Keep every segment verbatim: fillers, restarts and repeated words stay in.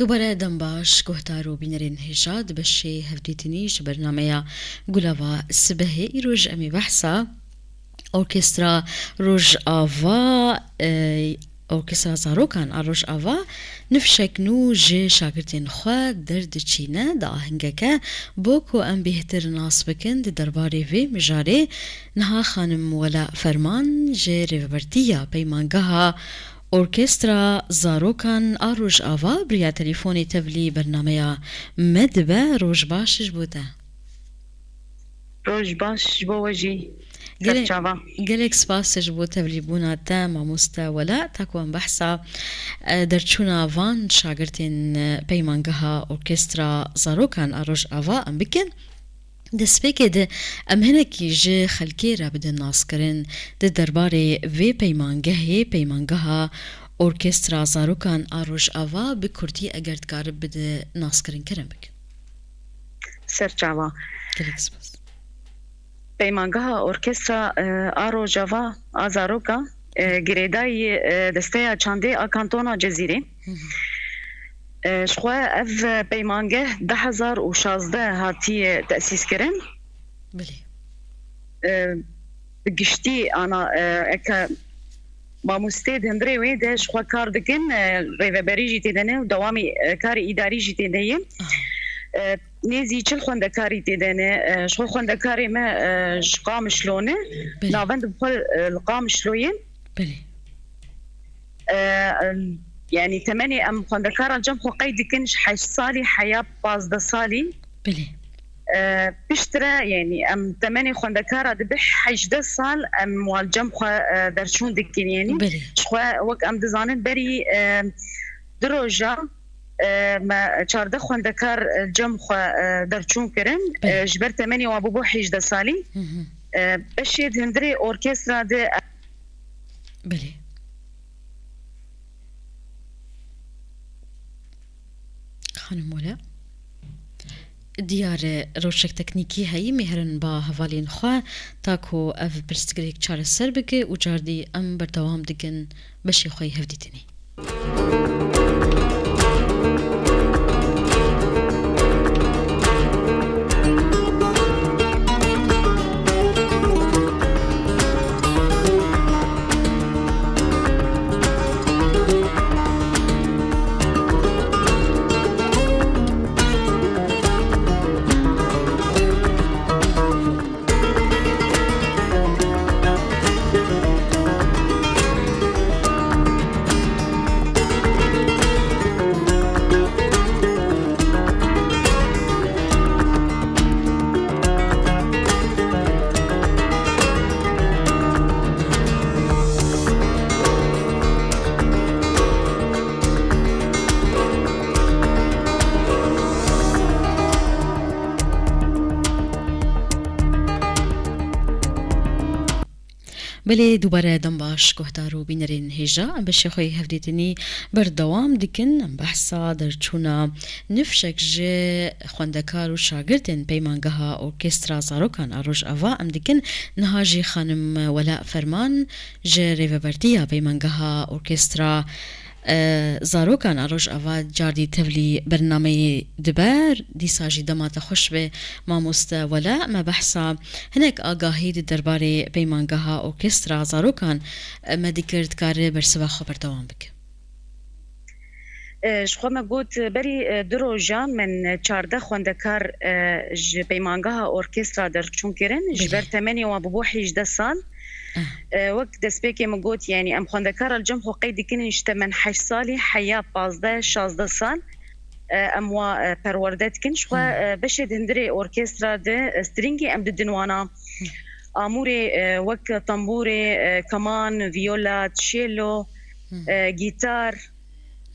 Dubare dem baş, guhdar û bînerên hêja, di beşê hevdîtinî ji bernameya Gulava Sibehê îroj em ê behsa Orkestra Rojava, e, Orkestra Zarokan a Rojava nifşek nû ji şagirtên xwe derdiçîne, di ahengeke bo ku em bêhtir nas bikin di derbarê vê mijarê. Niha xanim Wela Ferman ji rêvebertiya Peymangeha Orkestra Zarokan a Rojava bi riya telefonê tevlî bernameya me dibe. Roj baş ji bo te. Roj baş ji bo we jî. Gelek, Serçava. Gelek spas ji bo tevlîbûna te, mamoste Wela, ta ku em behsa, e, derçûna van şagirtên, e, Peymangeha Orkestra Zarokan a Rojava em bikin. Destpêkê de em hinekî ji xelkê re bidin naskirin di derbarê vê peymangehê, Peymangeha Orkestra Zarokan a Rojava, bi kurtî eger dikarib bidi naskirin, kerem bikin. Serçava. Gelek spas. Peymangeha Orkestra, e, a Rojava a Zaroka, e, girêdayî, e, Desteya Çandê a Kantona Cezîrê. Hı hı. E, ji xwe ev peymangeh du hezar û şazdeh hatiye tesîs kirin. Belê. E, bi giştî ana, e, eke mamostê di hundirê wê de ji xwe kar dikin, e, rêveberî jî tê de ne û dewamî, e, karê îdarî jî tê de ye. Aha. E, nêzî çil xwendekarî tê de ne. E, ji xwe xwendekarê me, e, ji Qamişlo ne. Belê. Navend bi xwe, e, li Qamişlo ye. Belê. E, em, yanî temenê em xwendekaran cem xwe qeyd dikin ji heşt salî heya pazdeh salî. Belê. E, piştre, yanî em temenê xwendekara dibe hejdeh sal, em wan cem xwe, e, derçûn dikin, yanî. Belê. Ji xwe wek em dizanin berî, e, du roja, e, me çardeh xwendekar, e, cem xwe, e, derçûn kirin. Belê. E, ji ber temenê wan bûbû hejdeh salî. Hı hı. E, beşê di hundirê orkestra de. Belê. Xanim Wela. Diyar e, rewşek teknîkî heyî, mêherin ba hevalên xwe, ta ku ev pirsgirêk çareser bike û cardî em berdewam dikin beşê xwe yê hevdîtinê. Belê, dubare dem baş, guhdar û bînerên hêja. Em beşê xwe yê hevdîtinî berdewam dikin. Em behsa derçûna nifşek ji xwendekar û şagirtên Peymangeha Orkestra Zarokan a Rojava em dikin. Niha jî xanim Wela Ferman ji rêvebertiya Peymangeha Orkestra, e, Zarokan a Rojava cardî tevlî bernameyê dibe. Dîsa jî dema te xweş be, mamoste Wela. Me behsa hinek agahî di derbarê Peymangeha Orkestra Zarokan, e, me dikir, dikare bersiva xwe berdewam bike. E, ji xwe me got, berî, e, du rojan min çardeh xwendekar, e, ji Peymangeha Orkestra derçûn kirin. Ji Belê. ber temenê wan bûbû hejdeh sal. Ah. E, wek destpêkê min got, yanî em xwendekara li cem xwe qeyd dikin, ji temen heşt salî heya pazdeh şazdeh sal, e, em wa, e, perwerde dikin. Ji xwe, Hmm. e, beşê di hundirê orkestra de, e, stringî em didin wana. Hmm. Amûrê, e, wek tembûrê, e, keman, viola, çêlo, Hmm. e, gîtar,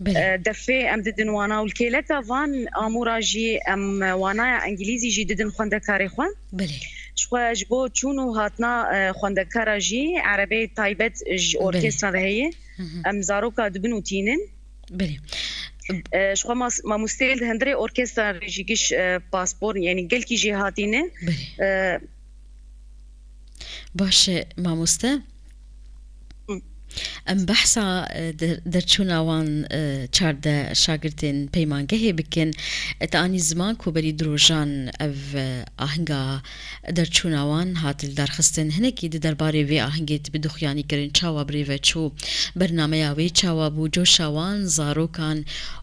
Belê. e, defê em didin wana û li kêleka van amûra jî em wanaya îngilîzî jî didin xwendekarê xwe. Belê. Ji xwe ji bo çûn û hatina, e, xwendekara jî erebeyê taybet ji Belê. orkestra de heye. Hı hı. Em zaroka dibin û tînin. Belê. E, ji xwe mas-, mamosteyê li hundirê orkestra re jî giş, e, paspor, yanî gelkî jê hatîne. Belê. E, Baş e, mamoste. Hı. Em behsa, e, de-, derçûna wan, e, çardeh şagirtên peymangehê bikin. E, te anî ziman ku berî du rojan ev, e, ahinga derçûna wan hat lidarxistin. Hinekî di derbarê vê ahingê tu bidixuyanî kirin, çawa bi rê ve çû, bernameya wê çawa bû, coşa wan, zarokan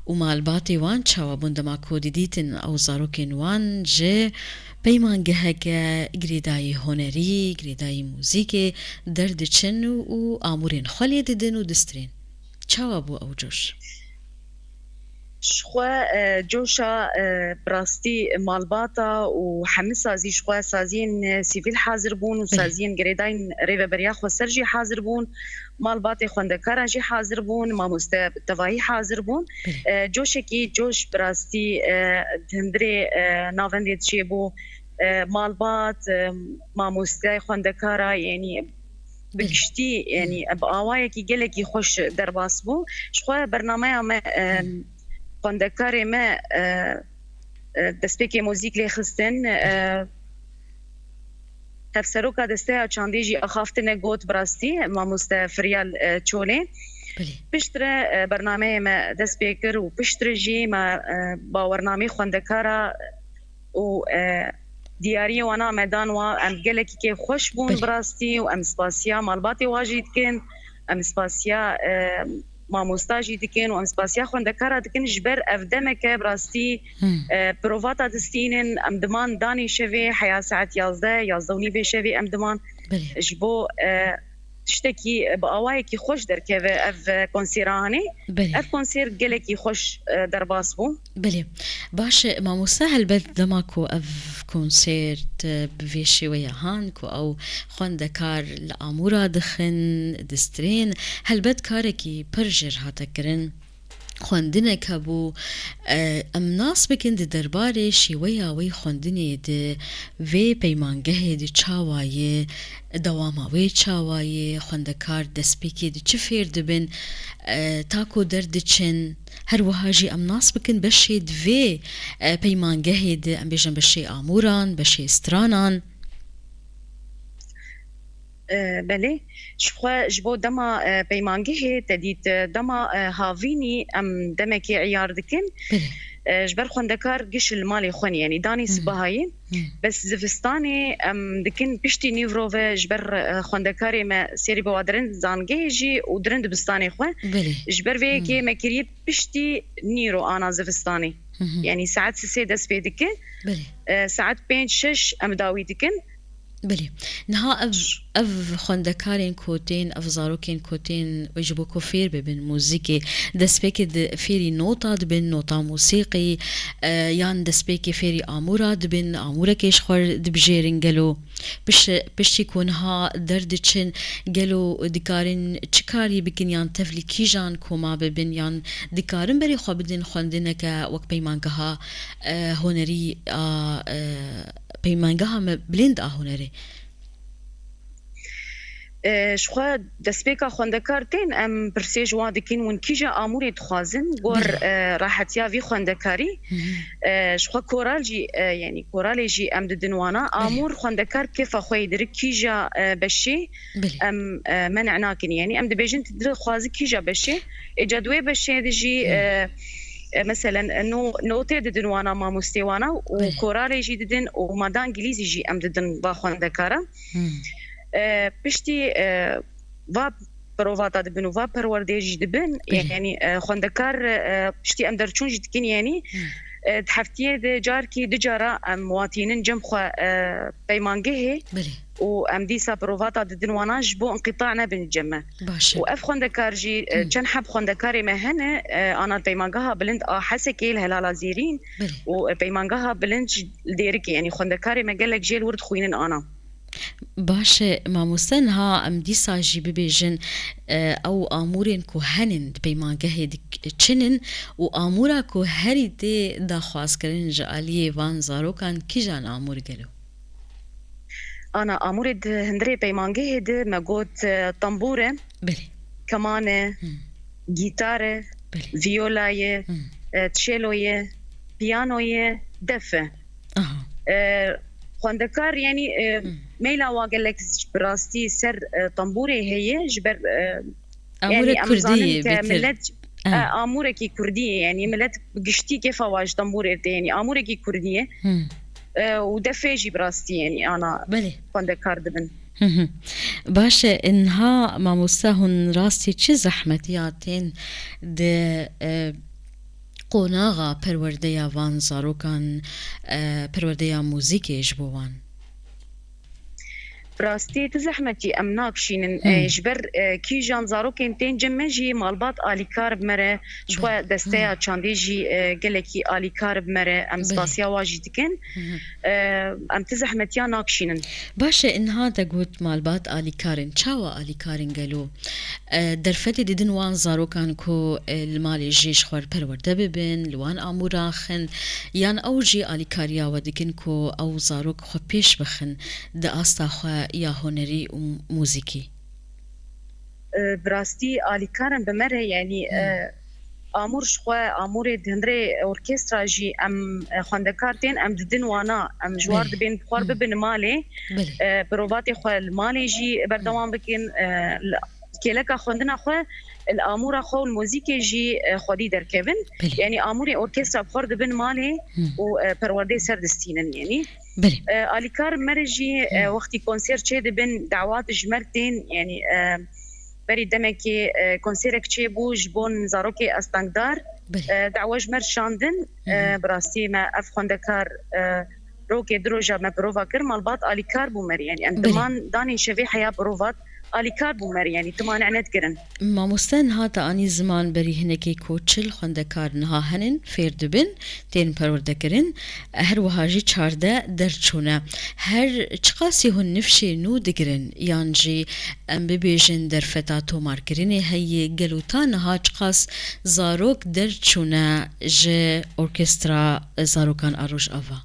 û malbatê wan çawa bûn dema ku didîtin ew zarokên wan ji peymangeheke girêdayî hunerî, girêdayî muzîkê derdiçin û amûrên xwe lê didin û distirên. Çawa bû ew coş? Ji xwe, e, coşa, e, bi rastî malbata û hemî sazî, ji xwe saziyên, e, sivîl hazir bûn û Belê. saziyên girêdayîn rêveberiya xweser jî hazir bûn. Malbatê xwendekaran jî hazir bûn, mamoste bi tevahî hazir bûn. Belê. E, coşekî coş bi rastî, e, di hundirê, e, navendê de çêbû. E, malbat, e, mamoste, xwendekara, yanî bi Belê. giştî, yanî bi awayekî gelekî xweş derbas bû. Ji xwe bernameya me, e, Hı. xwendekarê me, e, e, destpêkê muzîk lê xistin, e, Hevseroka Desteya Çandê jî axaftine got bi rastî, mamoste Firyal, e, Çolê. Belê. Piştre, e, bernameyê me dest pê kir û piştre jî me, e, bawernameyê xwendekara û, e, diyariyê wana me dan wa. Em gelekî kêfxweş bûn Belê. bi rastî û em spasiya malbatê wa jî dikin. Em spasiya, e, mamosta jî dikin û em spasiya xwendekara dikin ji ber ev demeke bi rastî, Hmm. e, provata distînin. Em diman danê şevê heya saet yazdeh, yazdeh û nîvê şevê em diman Belê. ji bo, e, tiştekî bi awayekî xweş derkeve ev, e, konsêra hanê. Belê. Ev konsêr gelekî xweş, e, derbas bû. Belê. Baş e, mamoste, helbet dema ku ev konsert, e, bi vê şêweye han ku ew xwendekar li amûra dixin, distirên, helbet karekî pir jêr hate kirin. Xwendineke bû, e, em nas bikin di derbarê şêweya wê xwendinê di vê peymangehê di çawa ye, dewama wê çawa ye, xwendekar destpêkê di çi fêr dibin, e, ta ku derdiçin, her wiha jî em nas bikin beşê di vê, e, peymangehê di, em bêjin beşê amûran, beşê stranan. E, belê, ji xwe ji bo dema, e, peymangehê te dît, e, dema, e, havînî em demekê eyar dikin. Belê. E, ji ber xwendekar giş li malê xwe ne, yanî danî Hmm. sibahayê. Hmm. Bes zivistanê em dikin piştî nîvro ve ji ber, e, xwendekarê me serî bi wa dirin zangehê jî û dirin dibistanê xwe. Belê. Ji ber vê yekê Hmm. me kiriye piştî nîro ana zivistanê. Hı hı. Yanî saet sisê dest pê dike. Belê. E, saet pênc şeş em dawî dikin. Belê. Niha ev, ev xwendekarên ku tên, ev zarokên ku tên ji bo ku fêr bibin muzîkê, destpêkê di fêrî nota dibin, nota mûsîqî, e, yan destpêkê fêrî amûra dibin, amûrekê ji xwe dibijêrin gelo? Piş-, piştî ku niha derdiçin, gelo dikarin çi karî bikin yan tevlî kîjan koma bibin yan dikarin berê xwe bidin xwendineke wek peymangeha, e, hunerî a, e, peymangeha me bilind a hunerê? E, ji xwe destpêka xwendekar tên, em pirsê ji wan dikin, hûn kîja amûrê dixwazin, gor, Belê. e, rahetiya vî xwendekarî. Hı hı. E, ji xwe koral jî, e, yanî koralê jî em didin wana. Belê. Amûr xwendekar bi kêfa xwe yê dirik kîja, e, beşê Belê. em, e, men'a nakin. Yanî em dibêjin tu dixwazî kîja beşê. Ê ca di wê beşê de jî, Hı. e, e, meselen, e, no-, notê didin wana mamostê wana û Belê. koralê jî didin û mada îngilîzî jî em didin va xwendekara. Hmm. E, piştî, e, va provata dibin û va perwerdê jî dibin. Belê. Yanî, e, xwendekar, e, piştî em derçûn jî dikin, yanî, Hmm. e, di heftiyê de carkî du cara em watînin cem xwe, e, peymangehê Belê. û em dîsa provata didin wana ji bo inqîta nebin cem me. Baş e. Û ev xwendekar jî, e, Hmm. çend heb xwendekarê me hene, e, ana peymangeha bilind a Hesekê li Helala Zêrîn Belê. û, e, peymangeha bilind ji li Dêrikê, yanî xwendekarê me gelek jê li wir dixwînin ana. Baş e, mamoste, niha em dîsa jî bibêjin, e, ew amûrên ku henin di peymangehê dik-, çin in û amûra ku herî tê daxwazkirin ji aliyê van zarokan kîjan amûr gelo? Ana, amûrê di hundirê peymangehê de me got, e, tembûr e, Belê. keman e, Hmm. gîtar e, Belê. vîyola ye, Hmm. e, çêlo ye, piyano ye, def e. Aha. E, xwendekar, yanî, e, Hmm. meyla wa gelek bi rastî ser, e, tembûrê heye, ji ber, e, Amûrek kurdî ye bêtir. Millet, e, amûrekî kurdî ye, yanî millet giştî kêfa wan ji tembûrê tê, yanî amûrekî kurdî ye. E, û defê jî bi rastî, yanî ana xwendekar dibin. Baş e, niha mamoste hûn rastî çi zehmetiya tên di, e, qonaxa perwerdeya van zarokan, e, perwerdeya muzîkê ji bo wan? Bi rastî tu zehmetî em nakşînin. E, ji ber, e, kîjan zarokên tên cem me jî malbat alîkar bi me re, ji xwe desteya çandê jî, e, gelekî alîkar bi me re. Em spasiya wa jî dikin. E, em tu zehmetiya nakşînin. Baş e, inha te got malbat alîkar in. Çawa alîkar in gelo? E, derfetê didin wan zarokan ku, e, li malê jî ji xwe re perwerde bibin, li wan amûran xin, yan ew jî alîkariya we dikin ku ew zarok xwe pêş bixin di asta xwe ya hunerî û muzîkî? E, bi rastî alîkar in bi me re, yanî, e, amûr ji xwe, amûrê di hundirê orkestra jî em, e, xwendekar tên, em didin wana, em ji war dibên bi xwe re bibin malê, e, provatê xwe li malê jî berdewam bikin, e, li kêleka xwendina xwe, li amûra xwe û li muzîkê jî, e, xwedî derkevin. Yanî amûrê orkestra bi xwe re dibin malê û, e, perwerdeyê ser distînin, yanî. E, alîkar me re jî, e, wextî konser çê dibin, dawat ji me re tên, yanî, e, berî demekê, e, konserek çêbû ji bo zarokê astengdar, e, dawa ji me re şandin. E, bi rastî me ev xwendekar, e, rokê du roja me prova kir, malbat alîkar bû me re, yanî em diman danên şevê heya provat, alîkar bû me re, yanî tu mane nedikirin. Mamoste niha te anî ziman berî hinekê ku çil xwendekar niha henin, fêr dibin, tên perwerdekirin, her wiha jî çardeh derçûne. Her çiqasî hûn nifşê nû digirin, yan jî em bibêjin derfeta tomarkirinê heye, gelo ta niha çiqas zarok derçûne ji orkestra zarokan a Rojava?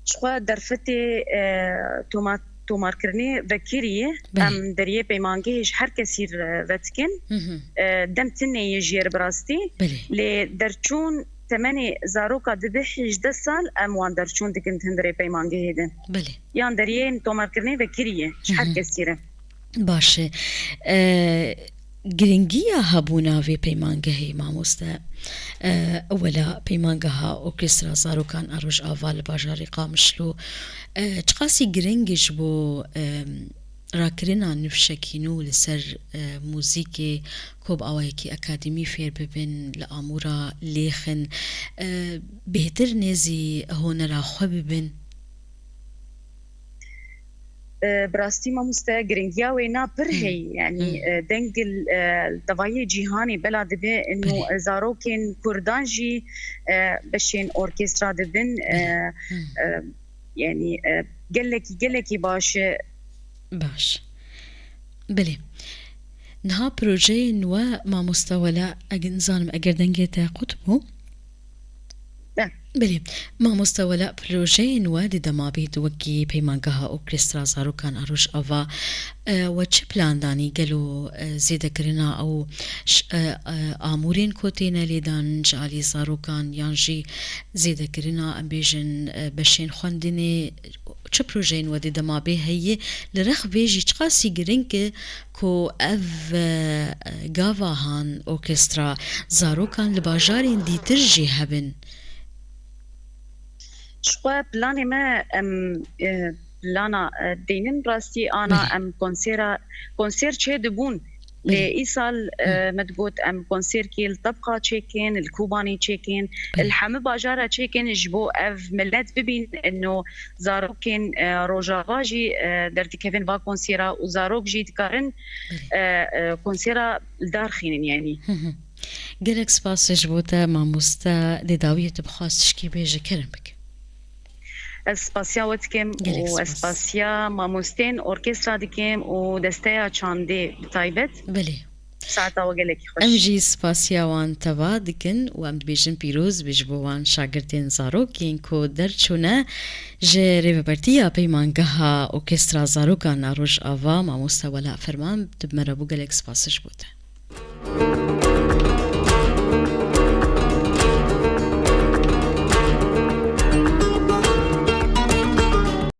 Ji xwe derfetê, e, toma-, tomarkirinê vekirî ye. Belê. Em deriyê peymangehê ji her kesî re vedikin. E, dem tinê ye jê re bi rastî. Belê. Lê derçûn temenê zaroka dibe hejdeh sal em wan derçûn dikin di hundirê peymangehê de. Belê. Yan deriyên tomarkirinê vekirî ye ji her kesî re. Baş e. E, Giringiya hebûna vê peymangehê, mamoste, e, ewela peymangeha Orkestra Zarokan a Rojava li bajarê Qamişlo, e, çiqasî giring e ji bo, e, rakirina nifşekî nû li ser, e, muzîkê ku bi awayekî akademî fêr bibin, li amûra lêxin, e, bêhtir nêzî honera xwe bibin? E, bi rastî mamoste giringiya wêna pir heye, yanî, e, deng li, e, devayê cîhanê bela dibe, ino, e, zarokên kurdan jî, e, beşên orkestra dibin, e, e, yanî, e, gelekî, gelekî baş e. Baş. Belê. Niha projeyên we, mamoste Wela, eg-, nizanim eger dengê te qut bû. Belê. Mamoste Wela, projeyên we di dema bî di wekî peymangeha Orkestra Zarokan a Rojava, e, we çi plan danî? Gelo, e, zêdekirina ew ş-, e, e, amûrên ku têne lêdan ji alî zarokan yan jî zêdekirina, em bêjin, e, beşên xwendinê, çi projeyên we di dema bê heye? Li rex vê jî çiqasî giring e ku ev, e, gava han orkestra zarokan li bajarên dîtir jî hebin? Ji xwe planê me, em, e, plana, e, deynin rastî ana em konsera, konser çê dibûn. Lê îsal, e, me digot em konserkê li Tebqa çêkin, li Kobanê çêkin, li hemû bajara çêkin ji bo ev milet bibîn, ino zarokên, e, Rojava jî, e, derdikevin va konsera û zarok jî dikarin, e, e, konsera li dar xînin, yanî. Gelek spas ji bo te mamoste, dê dawiyê tu bi xwest tişkî bêje, kerem bike. Ez spasiya we dikim û ez spasiya mamostên orkestra dikim û desteya çandê bi taybet. Belê. Saeta we gelekî xweş. Em jî spasiya wan teva dikin û em dibêjin pîroz be ji bo wan şagirtên zarokên ku derçûne ji rêvebertiya Peymangeha Orkestra Zarokan a Rojava, mamoste Wela Ferman, tu bi me re bû, gelek spas ji bo te.